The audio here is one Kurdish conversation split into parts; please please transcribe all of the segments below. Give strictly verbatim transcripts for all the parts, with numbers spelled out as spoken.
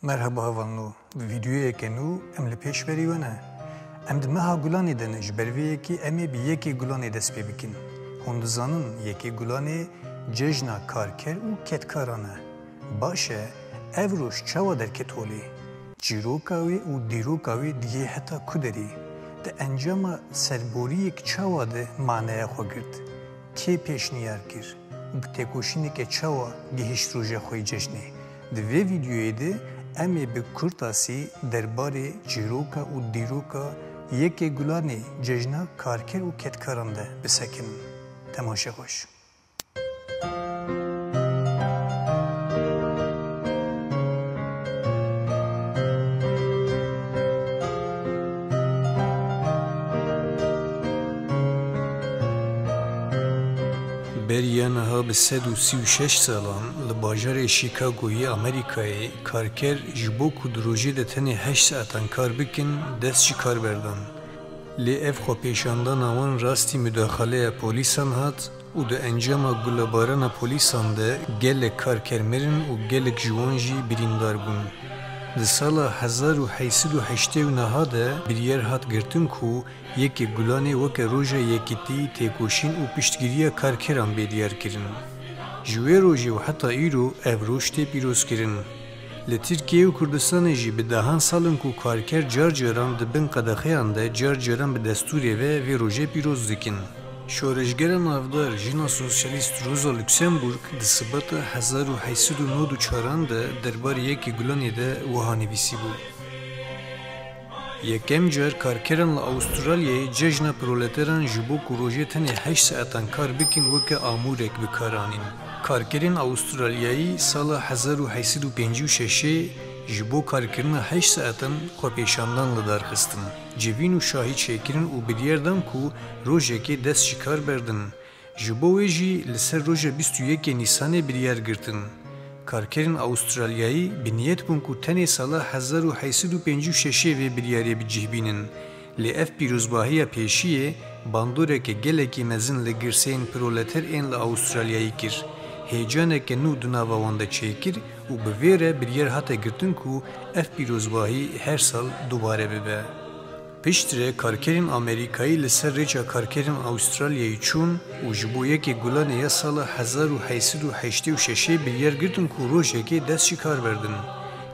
Merheba hevalno, vîdeoyeke nû em li pêşberî we ne. Em di meha Gulanê de ne, ji ber vê yekê em ê bi yekê Gulanê dest pê bikin. Hûn dizanin yekê Gulanê cejna karker û kedkaran e. Baş e, ev roj çawa derket holê? Çîroka wê û dîroka wê digihê heta ku derê? Di encama serboriyek çawa de maneya xwe girt? Kê pêşniyar kir? Û bi têkoşîneke çawa gihişt roja xwe yê cejnê? Di vê vîdeoyê de em ê bi kurtasî derbarê çîroka û dîroka yekê Gulanê cejna karker û kedkaran de bisekinin. Temaşe xweş. Beriya niha bi sed û sî û şeş salan li bajarê Chicago yê Amerîkayê karker ji bo ku di rojê de tenê heşt saetan kar bikin, dest ji kar berdan. Lê ev xwepêşandana wan rastî mudaxaleya polîsan hat û di encama gulebarana polîsan de gelek karker mirin û gelek ji wan jî birîndar bûn. Di sala hezar û heyt sed û heştê û neh de biryar hat girtin ku yekê Gulanê weke roja yekitî, têkoşîn û piştgiriya karkeran bê diyarkirin. Ji wê rojê û heta îro ev roj tê pîrozkirin. Li Tirkiye û Kurdistanê jî bi dehan sal in ku karker car caran di bin qedexeyan de, car caran bi destûrê ve vê rojê pîroz dikin. Şoreşgera navdar, jina sosyalîst Rosa Luxemburg di Sibata hezar û heyt sed û nod û çaran de derbarê yekê Gulanê de wiha nivîsîbû: Yekem car karkeran li Awistralyayê cejna proleteran ji bo ku rojê tenê heşt saetan kar bikin weke amûrek bi kar anîn. Karkerên Awistralyayî sala hezar û heyt sed û pêncî û şeşê ji bo karkirina heşt saetan xwepêşandan li dar xistin, civîn û şahî çêkirin û biryar dan ku rojekê dest ji kar berdin. Ji bo wê jî li ser roja bîst û yekê Nîsanê biryar girtin. Karkerên Awistralyayî bi niyet bûn ku tenê sala hezar û heyt sed û pêncî û şeşê vê biryarê bi cih bînin. Lê ev pîrozbahiya pêşiyê bandoreke gelekî mezin li girseyên proleter ên li Awistralyayî kir. Hêcaneke nû di nava wan de çêkir û bi vê re biryar hate girtin ku ev pîrozbahî her sal dubare bibe. Piştre karkerên Amerîkayî li ser rêça karkerên Awistralyayê çûn û ji bo yekê Gulanê ya sala hezar û heyt sed û heştê û şeşê biryar girtin ku rojekê dest ji kar berdin.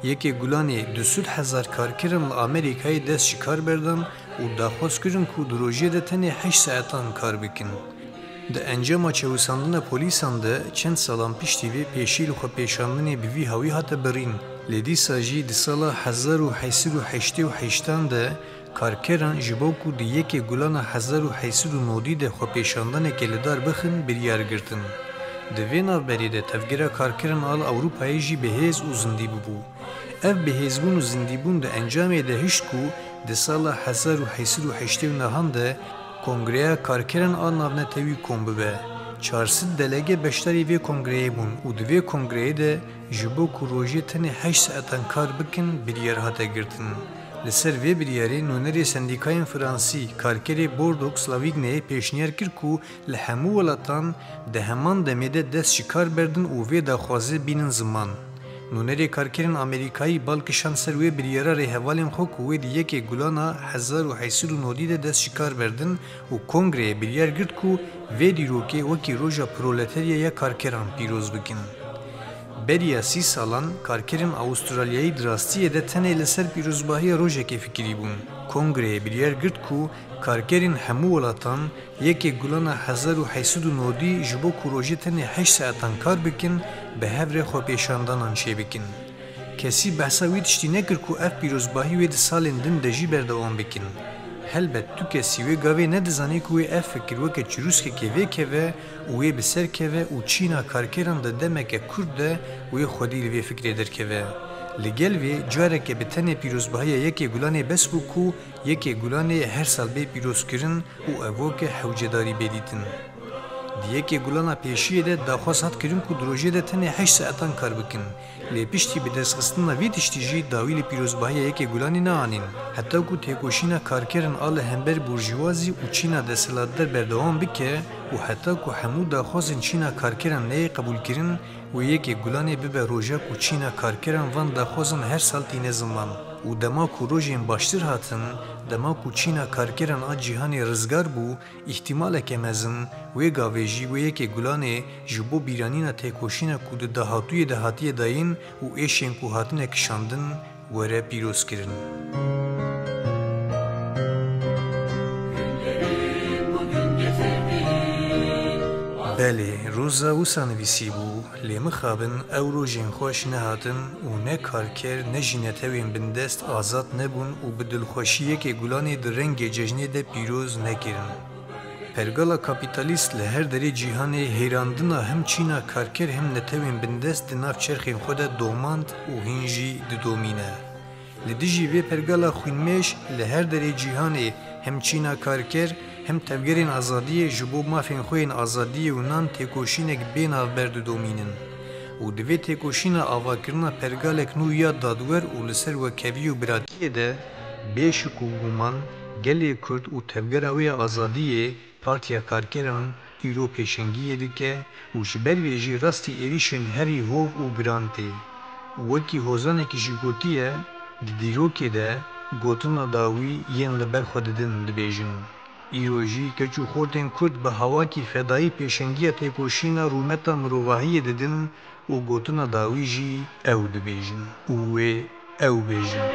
Yekê Gulanê du sed hezar karkeran li Amerîkayê dest ji kar berdan û daxwaz kirin ku di rojê de tenê heşt saetan kar bikin. Di encama çewisandina polîsan de çend salan piştî vê pêşî li xwepêşandinê bi vî hawî hate birîn, lê dîsa jî di sala hezar û heyt sed û heştê û heştan de karkeran ji bo ku di yekê Gulana hezar û heyt sed û nodî de xwepêşandanekê li dar bixin biryar girtin. Di vê navberê de tevgera karkeran a li Ewropayê jî bi hêz û zindî bûbû. Ev bihêzbûn û zindîbûn di encamê de hişt ku di sala hezar û heyt sed û heştê û nehan de Kongreya Karkeran a Navnetewî kom bibe. Çar sed delege beşdarî vê kongreyê bûn û di vê kongreyê de ji bo ku rojê tenê heşt saetan kar bikin, biryar hate girtin. Li ser vê biryarê nûnerê sendîkayên fransî, karkerê Bordeaux-Lavigneyê pêşniyar kir ku li hemû welatan di heman demê de dest ji kar berdin û vê daxwazê bînin ziman. Nûnerê karkerên Amerîkayî bal kişand ser wê biryara rêhevalên xwe ku wê di yekê Gulana hezar û heyt sed û nodî de dest ji kar berdin û kongreyê biryar girt ku vê dîrokê wekî roja proleterya ya karkeran pîroz bikin. Beriya sî salan karkerên Awistralyayî di rastiyê de tenê li ser pîrozbahiya rojekê fikirî bûn. Kongreyê biryar girt ku karkerên hemû welatan yekê Gulana hezar û heyt sed û nodî ji bo ku rojê tenê heşt saetan kar bikin, bi hev re xwepêşandanan çêbikin. Kesî behsa wî tiştî nekir ku ev pîrozbahî wê di salên din de jî berdewam bikin. Helbet tu kesî wê gavê nedizanî ku wê ev fikir weke çirûskekê vêkeve û wê bi ser keve û çîna karkeran di demeke kurt de wê xwedî li vê fikrê derkeve. Li gel vê careke bi tenê pîrozbahiya yekê Gulanê bes bû ku yekê Gulanê her sal bê pîrozkirin û ev weke hewcedarî bê dîtin. Di yekê Gulana pêşiyê de daxwaz hat kirin ku di rojê de tenê heşt saetan kar bikin. Lê piştî bidestxistina vê tiştî jî dawî li pîrozbahiya yekê Gulanê neanîn. Heta ku têkoşîna karkeran a li hember burjîwazî û çîna desthilatdar berdewam bike û heta ku hemû daxwazên çîna karkeran neyê qebûlkirin, wê yekê Gulanê bibe roja ku çîna karkeran van daxwazan her sal tîne ziman. Û dema ku rojên baştir hatin, dema ku çîna karkeran a cîhanê rizgar bû, îhtimaleke mezin, wê gavê jî wê yekê Gulanê ji bo bîranîna têkoşîna ku di dahatûyê de hatiye dayîn û êşên ku hatine kişandin, were pîrozkirin. Belê, roza wisa nivîsîbû, lê mixabin ew rojên xweş nehatin û ne karker ne jî netewên bindest azad nebûn û bi dilxweşî yekê Gulanê di rengê cejnê de pîroz nekirin. Pergala kapîtalîst li her derê cîhanê hêrandina hem çîna karker hem netewên bindest di nav çerxên xwe de domand û hîn jî didomîne. Li dijî vê pergala xwînmêş li her derê cîhanê hem çîna karker hem tevgerên azadiyê ji bo mafên xwe yên azadiyê û nan têkoşînek bê navber didomînin. Û di vê têkoşîna avakirina pergalek nû ya dadwer û li ser wekhevî û biratiyê de, bê şik û guman, gelê Kurd û tevgera wê ya azadiyê, Partiya Karkeran, îro pêşengiyê dike û ji ber vê jî rastî êrîşên herî hov û giran tê. Wekî hozanekî jî gotiye, di dîrokê de gotina dawî yên li ber xwe didin dibêjin. Îro jî keç û xortên Kurd bi hawakî fedayî pêşengiya têkoşîna rûmeta mirovahiyê didin û gotina dawî jî ew dibêjin û wê ew bêjin.